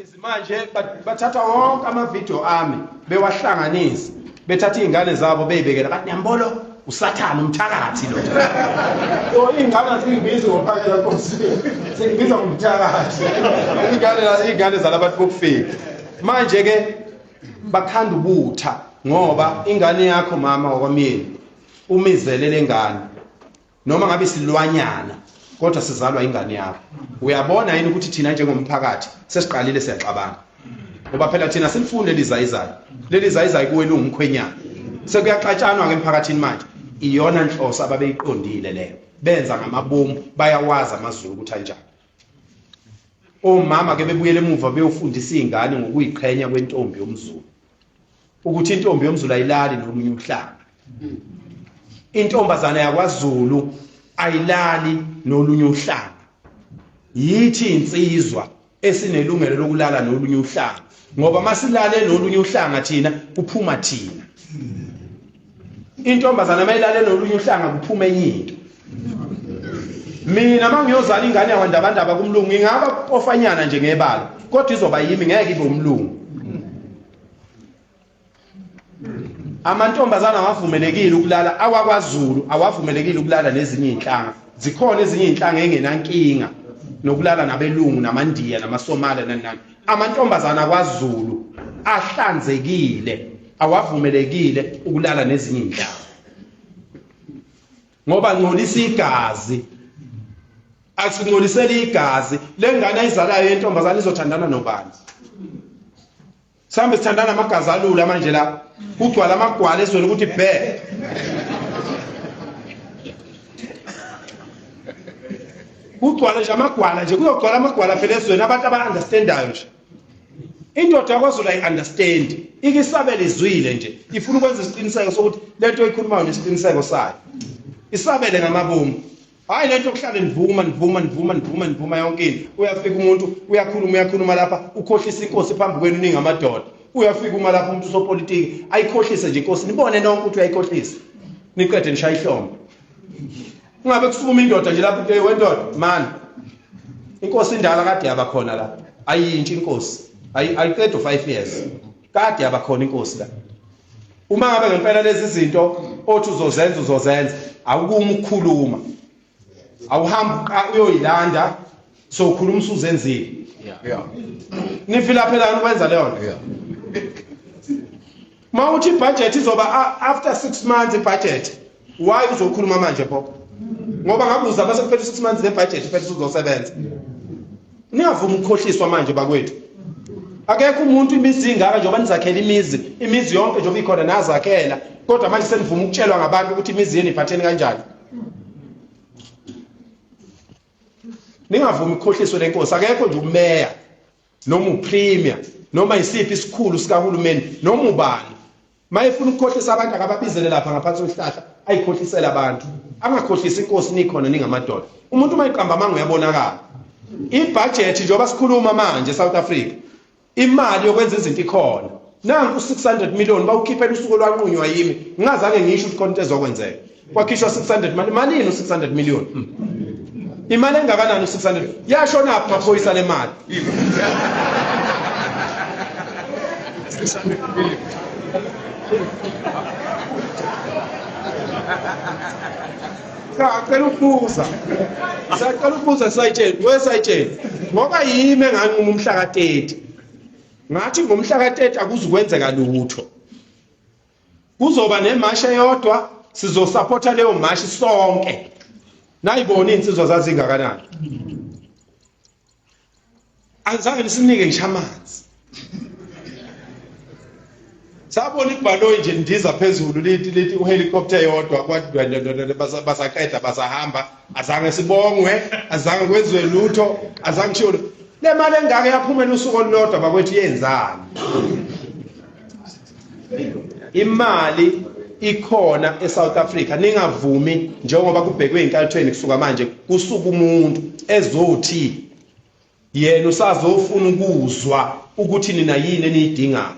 Babhizi manje bathatha wonke amavidiyo ami bewahlanganisa, bethatha iy'ngane zabo bey'bekela, bathi niyambolo usathane umthakathi lo. So iy'ngane azingibizi ngophakela nkosi, sengibiza ngomthakathi. Iy'ngane zalabantu bokufika manje-ke bakhanda ubutha ngoba ingane yakho mama wakwamyeni umizele lengane noma ngabe isilwanyana kodwa sizalwa ingane yakho. Uyabona yini ukuthi thina njengomphakathi sesiqalile siyaxabana, ngoba phela thina silifunde lizayizayo, leli zayizayi kuwe lungumkhwenyana, sekuyaxatshanwa ke emphakathini manje. Iyona nhloso ababeyiqondile leyo, benza ngamabomu, bayawazi amaZulu ukuthi anjani. Omama ke bebuyele emuva beyofundisa izingane ngokuyiqhenya kwentombi yomZulu, ukuthi intombi yomZulu ayilali nolunye uhlanga, intombazana yakwaZulu ayilali nolunye uhlanga. Yithi insizwa esinelungelo lokulala nolunye uhlanga, ngoba masilale nolunye uhlanga thina kuphuma thina. Intombazana mayilale nolunye uhlanga kuphuma enye into. Mina mangiyozala ingane yakwandabandaba kumlungu ngingaba pofanyana nje ngebala, kodwa izoba yimi, ngeke ibe umlungu. Amantombazana awavumelekile ukulala awakwaZulu, awavumelekile ukulala nezinye izinhlanga. Zikhona ezinye izinhlanga engenankinga nokulala nabelungu namaNdiya namaSomalia nani nani. Amantombazana akwaZulu ahlanzekile awavumelekile ukulala nezinye izinhlanga, ngoba ngcolisa igazi, asingcolisele igazi lengane ayizalayo yentombazana izothandana nobani? Sihambe sithandana amagazi alula manje la kugcwala amagwala ezweni ukuthi bhe. Kugcwala nje amagwala nje, kuyogcwala amagwala phela ezweni, abantu aba-understandayo nje. Indoda yakwaZulu ayi-understand, ike isabele izwile nje, ifuna ukwenza isiqiniseko sokuthi le nto oyikhulumayo nesiqiniseko sayo. Isabele ngamabomu. Hayi lento yokuhlale nivuma nivuma nivuma nivuma nivuma yonke into. Uyafika umuntu uyakhuluma uyakhuluma lapha ukhohlisa inkosi phambi kwenu ningamadoda. Uyafika uma lapha umuntu usopolitiki ayikhohlise nje inkosi nibone nonke ukuthi uyayikhohlisa. Niqede nishaya ihlombe. Kungabe kusukuma indoda nje lapho hey wendoda man. Inkosi indala kade yaba khona la. Ayintshi inkosi. Ayiqedwa 5 years. Kade yaba khona inkosi la. Uma ngabe ngempela lezi zinto othi uzozenza uzozenza, awukumi ukukhuluma, awuhambi uyoyilanda, so ukhuluma usuzenzile. Nifila phela ukwenza leyo nto. Uma uthi ibudget izoba after 6 months ibudget, why uzokhuluma manje pho? Ngoba ngabe uzama sekuphela 6 months le budget phela uzosebenza. Ningavumi ukukhohliswa manje bakwethu. Akekho umuntu imizi ingaka njengoba nizakhela imizi, imizi yonke njengoba ikhona nazakhela, kodwa manje senivuma ukutshelwa ngabantu ukuthi imizi yenu iphatheni kanjani. Ningavumi ukukhohliswa lenkosi, akekho nje umeya noma upremier noma isiphi isikhulu sikahulumeni noma ubani Mayefuna ukukhohlisa abantu akababizele lapha ngaphansi kwesihlahla ayikhohlisele abantu. Angakhohlisi inkosi nikhona ningamadoda. Umuntu uma eqamba amanga uyabonakala. Ibudget njengoba sikhuluma manje South Africa imali yokwenza izinto ikhona. Nanku 600 million bawukhiphela usuku olwanqunywa yimi ngingazange ngisho ukuthi khona into ezokwenzeka. Kwakhishwa 600 mali malini u600 million? Imali engakanani u600? Yashona phi maphoyisa le mali? 600 million. Sacela ukubuza. Sacela ukubuza sayitsheni, wesayitsheni. Ngoba yimi enganquma umhla ka-30. Ngathi ngomhla ka-30 akuzukwenzeka lutho. Kuzoba nemashi eyodwa, sizosapotha leyo mashi sonke. Nayibona insizwa zazingakanani. Azange nisinike ngisho amanzi. Sabona ibhaloyi nje lindiza phezulu lithi lithi uhelicopter yodwa basaqeda basahamba, azange sibongwe, azange kwenziwe lutho, azange kushiwo. Le mali engaka yaphumela usuku olulodwa bakwethu yenzani? Imali ikhona eSouth Africa, ningavumi njengoba kubhekwe inkathweni kusuka manje kusuka umuntu ezothi yena usazofuna ukuzwa ukuthi nina yini eniyidingayo.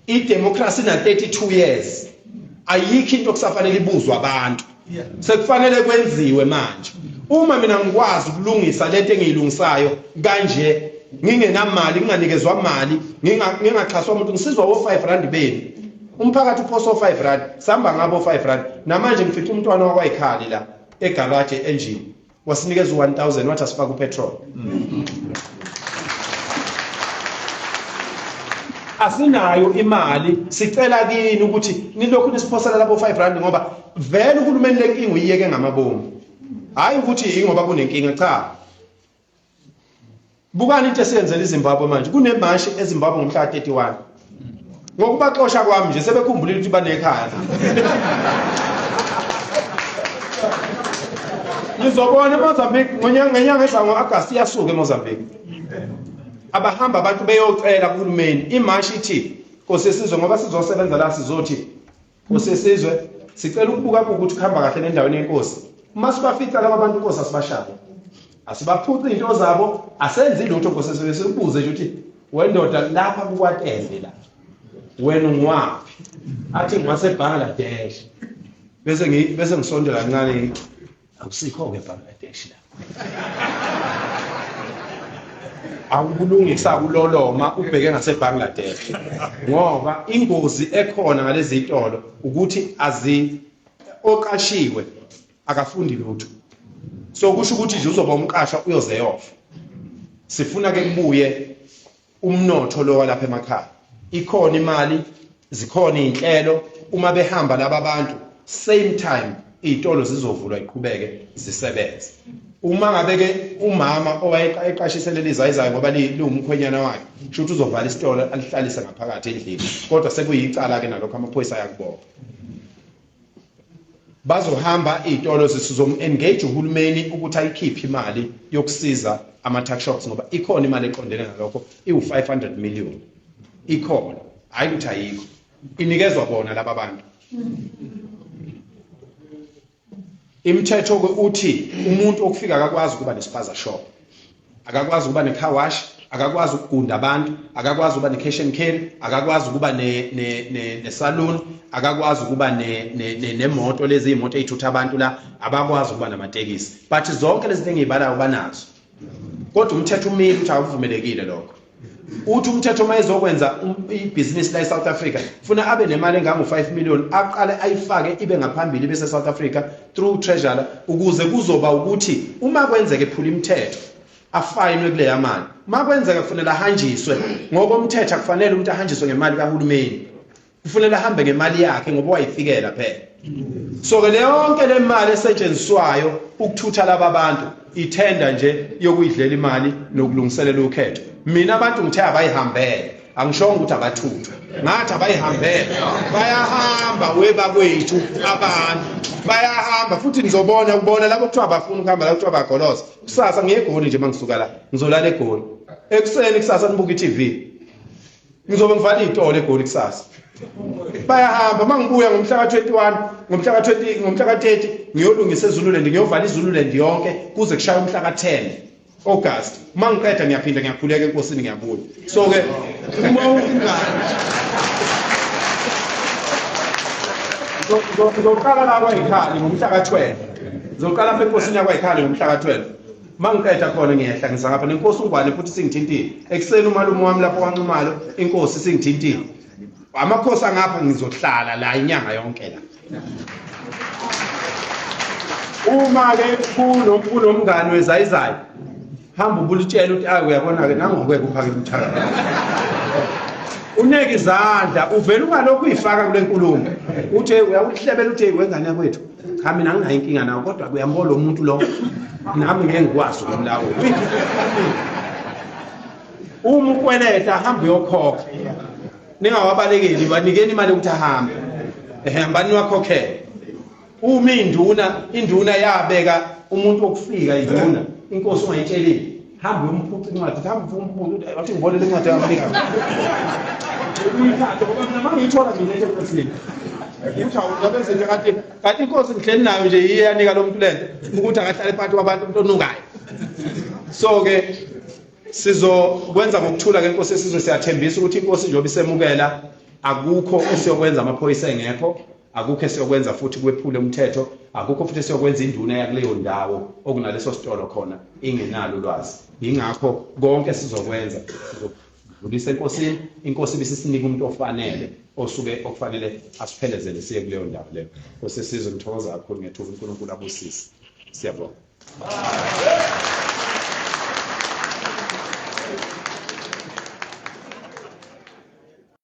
Idemocracy na 32 years ayikho into okusafanele ibuzwe abantu, sekufanele kwenziwe manje. Uma mina ngikwazi ukulungisa lento engiyilungisayo kanje, Ngingenamali, nginganikezwa mali, ngingaxhaswa umuntu, ngisizwa wo-5 rand benu. Umphakathi uphosa o-5 rand, sihamba ngabo o-5 rand. Namanje ngifica umntwana wakwayikhali la egaraji engine. Wasinikeza u-1000 wathi asifake upetrol. Asinayo imali, sicela kini ukuthi nilokhu nisiphosela labo 5 rand ngoba vele uhulumeni lenkinga uyiyeke ngamabomu. Hayi ukuthi ingoba kunenkinga cha. Bukani into esiyenzela iZimbabwe manje. Kunemashi eZimbabwe ngomhla ka-31. Ngokubaxosha kwami nje sebekhumbulile ukuthi banekhaya. Ngizobona eMozambique ngenyanga ezayo ngo-August iyasuka eMozambique. Abahamba abantu beyocela kuhulumeni. Imashi ithi Nkosi yesizwe ngoba sizosebenza la sizothi Nkosi yesizwe sicela ukubuka ukuthi kuhamba kahle nendaweni yenkosi. Uma sibafica laba bantu inkosi asibashaye. Asibaphuci izinto zabo, asenzi lutho Nkosi yesizwe sikubuze nje ukuthi wendoda lapha kukwatende la. Wena ungwaphi? Athi ngwase Bangladesh. Bese ngi bese ngisondela kancane akusikho ke Bangladesh la. Awukulungisa kuloloma ubheke ngase Bangladesh. Ngoba ingozi ekhona ngalezi zitolo ukuthi azi oqashiwe akafundi lutho. So kusho ukuthi nje uzoba umqashwa uyoze yofa. Sifuna ke kubuye umnotho lo walapha emakhaya. Ikhona imali, zikhona izinhlelo, uma behamba laba bantu same time izitolo zizovulwa iqhubeke zisebenze. Uma ngabe ke umama owayeqashise leli zayizayo ngoba liwumkhwenyana wakhe, kusho ukuthi uzovala isitolo alihlalise ngaphakathi endlini. Kodwa sekuyicala ke nalokho amaphoyisa ayakubopha. Bazohamba iy'tolo sizom-engage uhulumeni ukuthi ayikhiphe imali yokusiza ama-tuck shops ngoba ikhona imali eqondene nalokho iwu-500 million. Ikhona, hhayi ukuthi ayikho. Inikezwa bona laba bantu. Imithetho-ke uthi umuntu okufika akakwazi ukuba nespaza shop. Akakwazi ukuba ne-car wash, akakwazi ukugunda abantu, akakwazi ukuba ne-cash and carry, akakwazi ukuba ne-saloon, akakwazi ukuba nemoto lezi iy'moto ey'thutha abantu la, abakwazi ukuba namatekisi. But zonke lezi zinto engiy'balayo banazo. Kodwa umthetho umile ukuthi akuvumelekile lokho. Uthi umthetho uma ezokwenza ibhizinisi la eSouth Africa funa abe nemali engango-5 million aqale ayifake ibe ngaphambili ibe se-South Africa through treasurer ukuze kuzoba ukuthi uma kwenzeka ephula imithetho afayinwe kuleya mali. Uma kwenzeka kufanele ahanjiswe ngokomthetho, akufanele umuntu ahanjiswe ngemali kahulumeni. Kufanele ahambe ngemali yakhe ngoba wayifikela phela. So ke yonke le mali esetshenziswayo ukuthutha laba bantu ithenda nje yokuyidlela imali nokulungiselela ukhetho. Mina abantu ngithe abayihambele, angishongo ukuthi abathuthwe. Ngathi abayihambele. Bayahamba webakwethu abantu. Bayahamba futhi nizobona ubona labo kuthiwa abafuna ukuhamba la kuthiwa bagoloza. Kusasa ngiye eGoli nje mangisuka la. Ngizolala eGoli. Ekuseni kusasa nibuka iTV. Ngizobe ngivala iy'tolo eGoli kusasa. Bayahamba uma ngibuya ngomhla ka-21, ngomhla ka-20, ngomhla ka-30 ngiyolungisa eZululand, ngiyovala iZululand yonke kuze kushaye umhla ka-10 August. Uma ngiqeda ngiyaphinda ngiyakhuleka enkosini ngiyabuya. So ke uma ungani ngizoqala la kwayikhali ngomhla ka-12. Ngizoqala apha enkosini yakwayikhali ngomhla ka-12. Mangiqeda khona ngiyehla ngiza ngapha nenkosi uNgwane futhi singithintile. Ekuseni umalume wami lapho kwaNxumalo inkosi singithintile. Amakhosi angapha ngizohlala la inyanga yonke la. Uma ke kunomngani wezayizayi hamba ubulitshela ukuthi ayi uyabona ke nangoke kuphake umthakathi. Uneke izandla uvela ungalokhu uyifaka kule nkulumo. Uthe uyakuhlebela uthe wengane yakwethu. Cha mina anginayo inkinga nawo kodwa kuyambona lo muntu lo nami ngeke ngikwazi ukumlawula. Uma ukweleta hamba uyokhokha. Ningawabalekeli banikeni imali yokuthi ahambe. Ehe hambani niwakhokhele. Uma induna induna yabeka umuntu wokufika induna inkosi ungayitshelile hamba uyomphuca incwadi hamba umphuca wathi ngibone le ncwadi yamnika uyithathe ngoba mina mangiyithola mina enkosini uthi awundaba ezinto kanti kanti inkosi ngihleli nayo nje iye yanika lo muntu lento ukuthi akahlale phakathi kwabantu umuntu onukayo. So ke sizokwenza ngokuthula ke inkosi esizwe, siyathembisa ukuthi inkosi njengoba isemukela akukho esiyokwenza amaphoyisa engekho. Akukho esiyokwenza futhi kwephule umthetho, akukho futhi esiyokwenza induna yakuleyo ndawo okunaleso sitolo khona ingenalo ulwazi. Yingakho konke esizokwenza sizokudlulisa enkosini, inkosi ibisisinika umuntu ofanele osuke okufanele asiphelezele siye kuleyo ndawo leyo. Nkosi yesizwe, ngithokoza kakhulu ngethuba, uNkulunkulu abusise. Siyabonga.